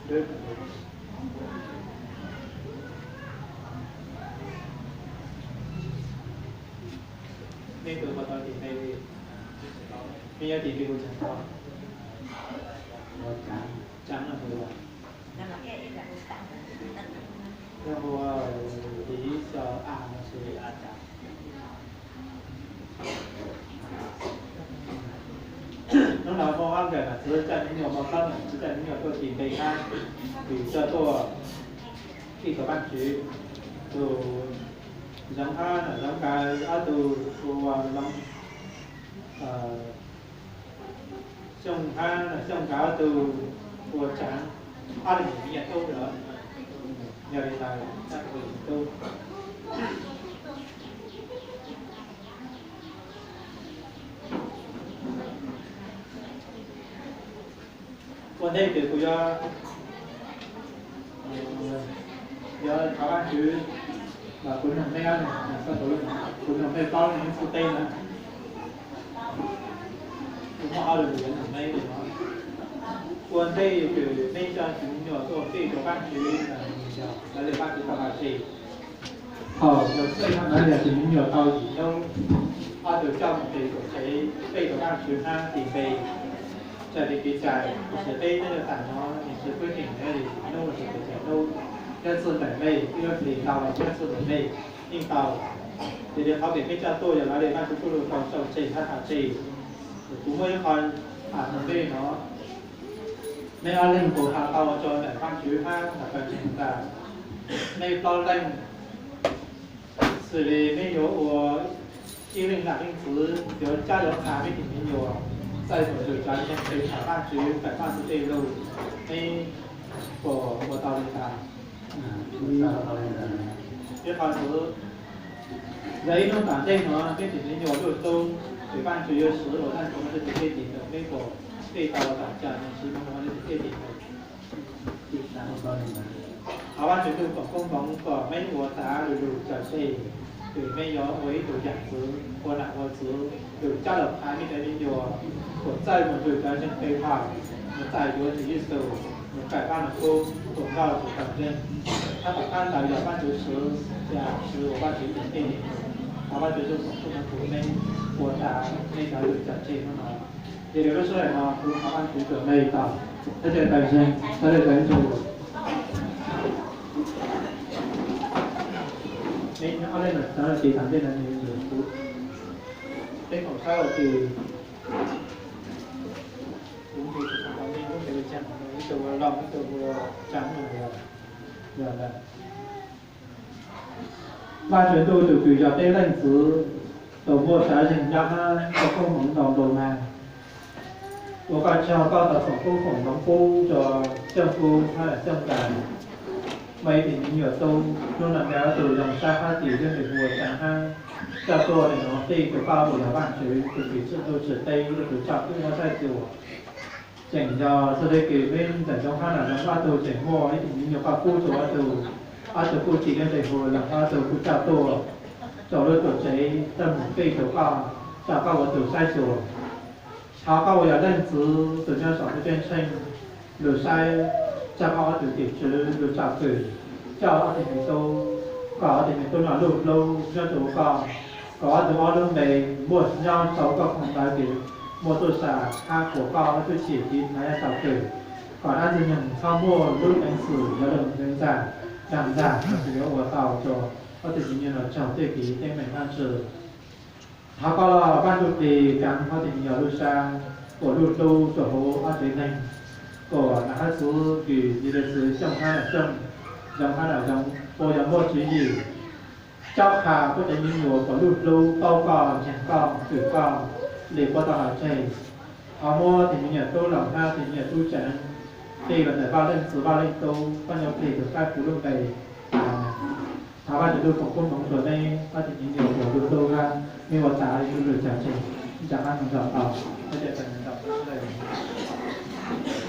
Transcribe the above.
Nej tus puas tau tis npe li? Nej nyob tim npe hu tseem tau? Tseem no hu, yog hu tis xyov a no xwb. Hnub no muaj ob nkawm nam txiv coj me nyuam, muaj plaub nkawm nam txiv coj me nyuam tuaj tis npe hab, vim tuaj tuaj ib tug Vaajtswv, tus Zoov hab nam Zoov nkawd ob tug ua Zoov, Xyooj hab nam Xyooj nkawd ob tug ua Tsaav, ob leeg yog me nyuam tub lawm. Yog li ntawd, tub Ua ntej ces kuv yuav, yuav thov Vaajtswv, kuv noog nej, kuv noog nej plaub leeg xwb teb na. Kuv muaj ob lus yuav noog nej li no. Ua ntej ces nej coj tus me nyuam tuaj ua ntej rau Vaajtswv, yog lawv le Vaajtswv tau hais tias thaum yog xwb no yog tus me nyuam tau yim hnub, ob tug coj mus pem tuam tsev, peb rau Vaajtswv hab tis npe. Raws li kev cai, kuv xav peb tej nyuag tam no, nws tsis pub tseem nyob li hnub los sis kev cai hnub, nyob txug ntaim npe, nyob txug ntaim npe, yeej tau. Ces li qhov pem peb coj tuaj yog lawv le Vaajtswv txuj lug tau sau tseg hab has tseg. Kuv muaj ib qho noog nej no, nej ob leeg puas has tau rau ntaim Vaajtswv hab ntaim pawg ntseeg tas, nej plaub leej xws li nej yuav ua ib leej nam leej txiv, yuav coj yuav qha nej tus me nyuam, txawj mus ntsib cov ntseeg, txawj tham Vaajtswv, txawj Vaajtswv tej lug, nej puas ua tau li cas? Ib qho ntxiv, yog ib hnub tom ntej no nej tus me nyuam luj hlub, ces Vaajtswv yuav siv ua dlaab tsi rau nej tus kheej tim ntawd, nej puas tej tau ua tom cai no siv ua nej tus kheej tim ntawd? Thov Vaajtswv tug foom koob hmoov kom nej ua tas lug lug cawm tseg, ces nej yuav ua ib tug yam ntxwv, ua nam ua txiv, lug coj lug qha nej cov me nyuam kom txawj mus ntsib cov ntseeg peb hom, mus txais yuav Tswv Yexus, mus kawm Vaaj Lug Kub, ua nkauj ua nraug ntseeg. Hab tom qab ntawd yog Vaajtswv siv, yog siv ua Vaajtswv tus kheej. Thov Vaajtswv tug foom koob hmoov rau nej ua tas nej cov lug cawm tseg hnub no. Ces lub sij hawm no kuv thov Vaajtswv rau nej tau, thov caw pawg ntseeg, thov caw pawg ntseeg, nej ob leeg no txav tis tam ntej no, kuv, peb koom sab ua ke, kuv nqis tau nej lub npe li cas, ib tug ua Looj, ib tug ua Tsaab, yog lawm. Vaajtswv ntuj tus kws yog peb leej Txwv, tus muaj tsav zeeg nyob hab koj koob hmoov ntau npaum mas, ua koj tsaug koj tau foom koob foom hmoov pub rua Xyooj Kub hab Xyooj Ntais, muaj ib tug me nyuam tub, hnub no nkawd ob tug zoo sab hab tis, yog tus hu ua Tsaab hab, coj tuaj le nuav ua ntej rua koj ua yog Vaajtswv tus kws tshwj ntuj tshwj teb, tus tshwj tub hab tshwj xyuas. Tseem yog txuj le kws peb ntxawm Zoov hab nam Zoov ob tug tseem muaj ib tug me nyuam koj pub rua ob tug, ob tug kuj tsis yog tes hu los ob tug kuj coj tuaj rua lub tuam tsev coj mus ua ntej rua koj, coj koj ua tus saib xyuas. Thov koj ua yog leej txwv tus nyob saum ntuj ceeb tsheej lug saib, coj koj ob tug tim tswv lug tsom kwm, coj ob tug me tub, kom ob tug me tub no luj hlub nyob rua koj, kom ob tug ob lub npe muaj nyob rua koj khoom ntawd ces muaj tuaj sam hab kuas koj ob tug tsim tiv hnav nyob tsom kwm, kom dlaab Ntxwg Nyoog txhob muaj lub peev xwm yuav lug ntxag, dag ntxag, koj tsis yuav ua tau rua ob tug me nyuam no tsaug tej kev teeb meem dlaab tsi. Thov koj Vaaj Ntuj Plig kaav ob tug me nyuam lub sab kuas luj hlub rua huv ob tsev neeg, kuas nam hab txwv kws yog le txwv Xyooj hab nam Xyooj, Zoov hab nam Zoov, puas yog muaj tswv yim cob qha puab cov me nyuam kom luj hlub paub koj, ntseeg koj, kwm koj, le puab tau hais tseg. Thov muab tus me nyuam tub Looj hab tus me nyuam tub Tseev, tej los ntawm Vaaj Leej Txwv Vaaj Leej Tub, Vaaj Ntuj Plig tus saib puv lub npe. Thov Vaajtswv tug foom koob hmoov rua neb ob tug me nyuam kuas luj hlub hab neb ua tas ib lub lug cawm tseg, ncaag hab noog zaum tau, neb cov tseem zaum tau sab lawm.